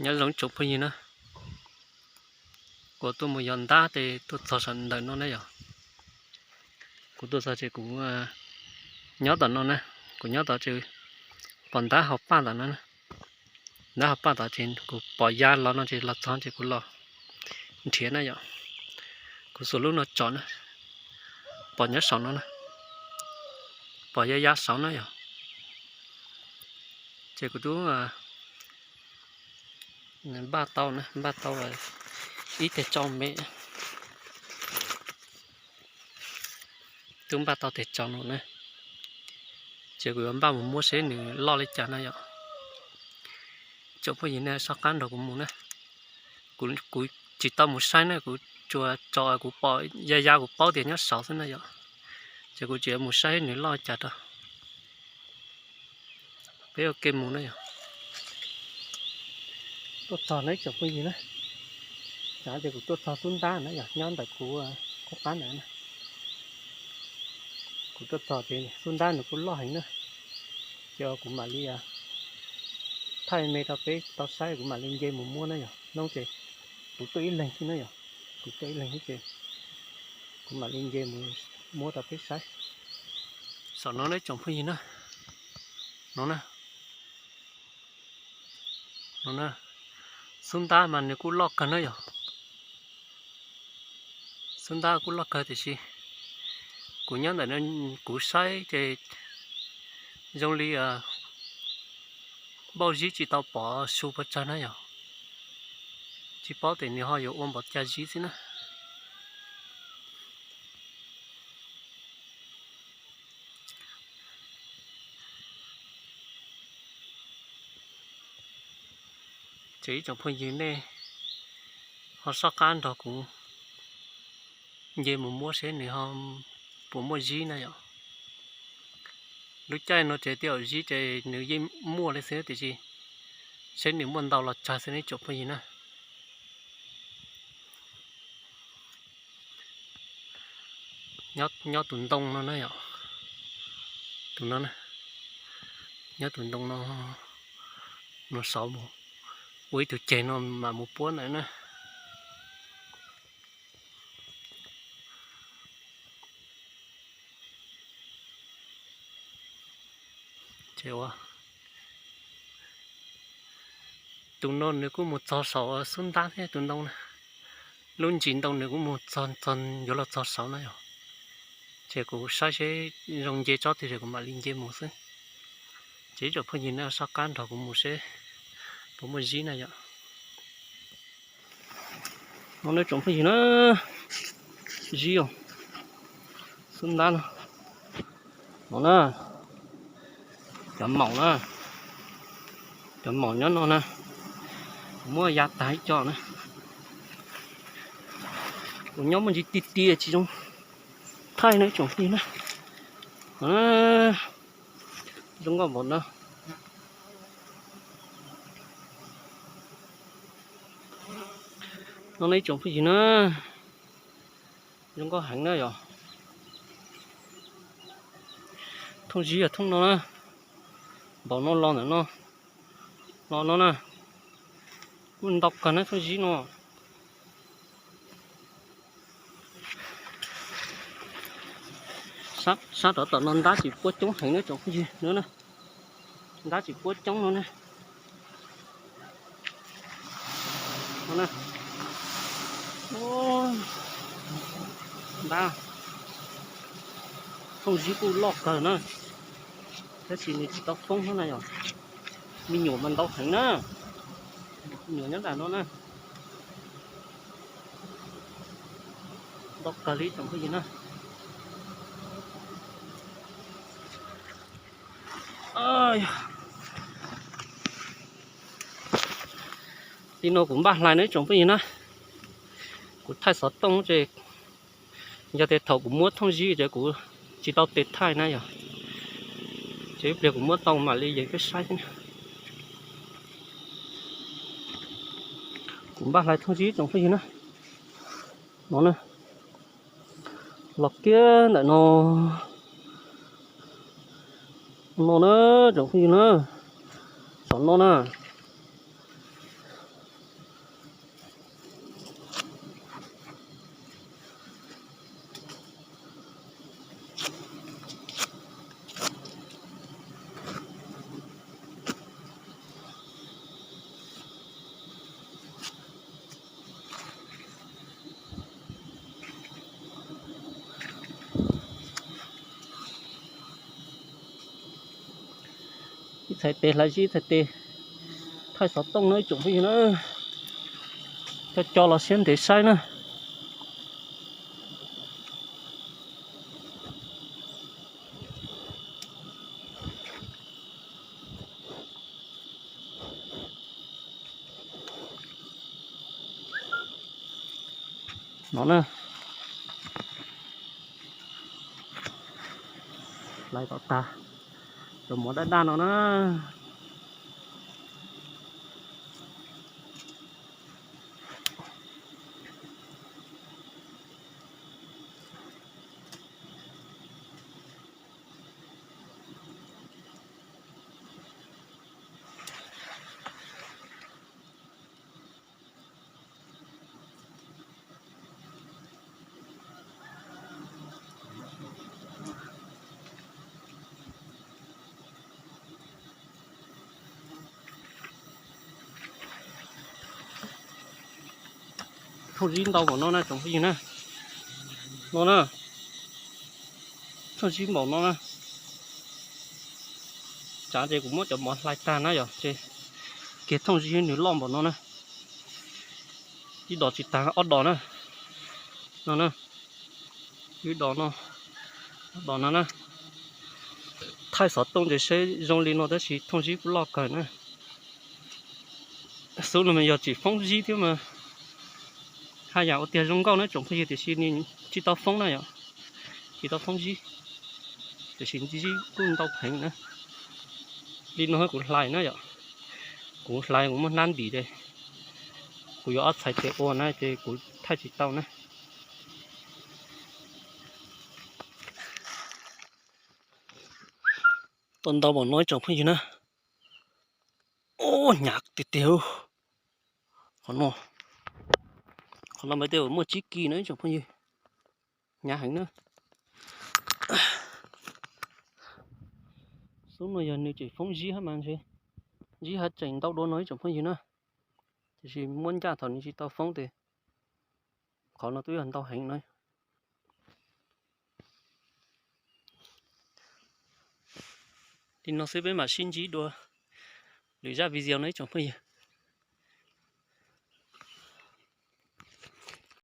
Nyob zoo tsoom phooj ywg na, kuv tuaj mus yos ntab ces tuaj txog sawv ntawm no na yom. Kuv tuaj txog ces kuv nyob tom no na, kuv nyob tom ces pom ntab hauv paj tom no, ntab hauv paj tom ces kuv pom ya los no ces los txog ces kuv los nrhiav na yom. Kuv xuas lub no tsom na, pom nyob saum no na, pom ya ya saud na yom. Ces kuv twb npaj tau na, npaj tau ib teg tsau me, twb npaj tau teg tsau no na. Ces kuv yuav npaj mus muab seb nws loj li cas na yom. Tsoom phooj ywg nej soj qab nrog kuv mus na. Kuv tsis tau mus saib na, kuv tsuas tso kuv pom ya ya kuv paub tias nyob saud xwb na yom. Ces kuv tsis mus saib nws loj li cas rau. Peb ua ke mus na yom. Tuaj txog na ib tsoom phooj ywg na, xav tias kuv tuaj txog xub ntab na yom, nyob ntawm kuv qub qab ntawd na. Kuv tuaj txog ces xub ntab nws kuj loj heev na. Ces kuv mam li thaij me rau peb tau saib, kuv mam li nce mus muab na yom. Hnub ces kuv tuaj ib leeg xwb na yom, kuv tuaj ib leeg xwb ces kuv mam li nce mus muab rau peb saib. Saum no na tsoom phooj ywg na, no na, no na, xub ntab mas nws kuj loj kawg na yom. Xub ntab kuj loj kawg tiam sis kuv nyob ntawm no kuv saib ces zoo li npauj zib tsis tau pov su pov tsawg na yom. Tsis paub tias nws ho yuav ua npaum cas zib xwb na. Ces ib tsoom phooj ywg nej ho soj qab nrog kuv nce mus muab seb nws ho puas muaj zib na yom. Lub caij no ces tej zaum zib ces nws yeej muaj li xwb tiam sis seb nws muaj ntau los tsawg xwb ne tsoom phooj ywg na. Nyob tus ntoo no na yom, tus no na, nyob tus ntoo no, no saud mus ua ib tug ceg no mam mus puab ntawd na. Ces ua tus no nws kuj mus txog saum xub ntab thiab tus ntoo na. Lub ntsis ntoo nws kuj mus txog, txog yuav los txog saud na yom. Ces kuv saib seb zoo nce tsob twg ces kuv mam li nce mus xwb. Ces ib tsoom phooj ywg nej soj qab nrog kuv mus seb puas muaj zib na yom. No nej tsoom phooj ywg na, zib os, xub ntab no, no na, cov maum na, cov maum nyob no na, kuv muab ya tag ib co na. Kuv nyob muaj ntsis tiag tiag tsis zoo thaij no ib tsoom phooj ywg na. Zoo nkauj npaum no. No na ib tsoom phooj ywg na, zoo nkauj heev na yom. Thooj zib yog thooj no na, npaum no los ntawm no, los no na, kuj ntau kawg na thooj zib no. Sab rov tom no ntab tsis puab coob heev na tsoom phooj ywg no na, ntab tsis puab coob no na. Ntab, thooj zib kuj loj kawg na, tab sis nws tsis tau foob na yom. Me nyuam mas ntau heev na, me nyuam nyob nram no na, ntau kawg li tsoom phooj ywg na. Li no kuv npaj hlais na tsoom phooj ywg na, kuv thaij xov tooj ces yog tias thaum kuv muab thooj zib ces kuv tsis tau tes thaij na yom, ces ib pliag kuv muab tau mam li yees peb saib xwb. Kuv npaj hlais thooj zib tsoom phooj ywg na, no na, los kiag ntawm no, no na, tsoom phooj ywg na, saum no na. Txhais tes hlais zib txhais tes, thaij xov tooj no ib tsoom phooj ywg na. Coj coj los siab ntev saib na. No na, hlais tom tag, cov mov daj daj no na. Thooj zib ntau npaum no na tsoom phooj ywg na. No na, thooj zib npaum no na. Tsav ces kuv muab cov mov hlais tag na yom, ces kiag thooj zib nws loj npaum no na. Ib dos tsis tag, ob dos na. No na, ib dos no, ob dos no na. Thaij xov tooj ces seb zoo li no tab sis thooj zib kuj loj kawg na. Xub no mas yog tseem foob zib thiab mas haj yam ua tiag zoo nkauj na tsoom phooj ywg, tiam sis nws tsis tau foob na yom, tsis tau foob zib, tiam sis zib kuj ntau heev na. Li no kuv hlais na yom, kuv hlais kuv muab hnab ntim ces kuv yuav ob txhais tes ua na ces kuv thaij tsis tau na. Tau ntau npaum no ib tsoom phooj ywg na. Ub, hnyav tiag tiag. Qhov no, qhov no mas tej zaum muaj tsib kis no ib tsoom phooj ywg. Hnyav heev na. Xub no yog nws tseem foob zib hab mas ntshe zib haj tseem ntau dua no ib tsoom phooj ywg na. Tiam sis muab ncaj thaum nws tsis tau foob ces qhov no twb yog ntau heev na. Li no xwb peb mam sib ntsib dua lwm zaj video no ib tsoom phooj ywg.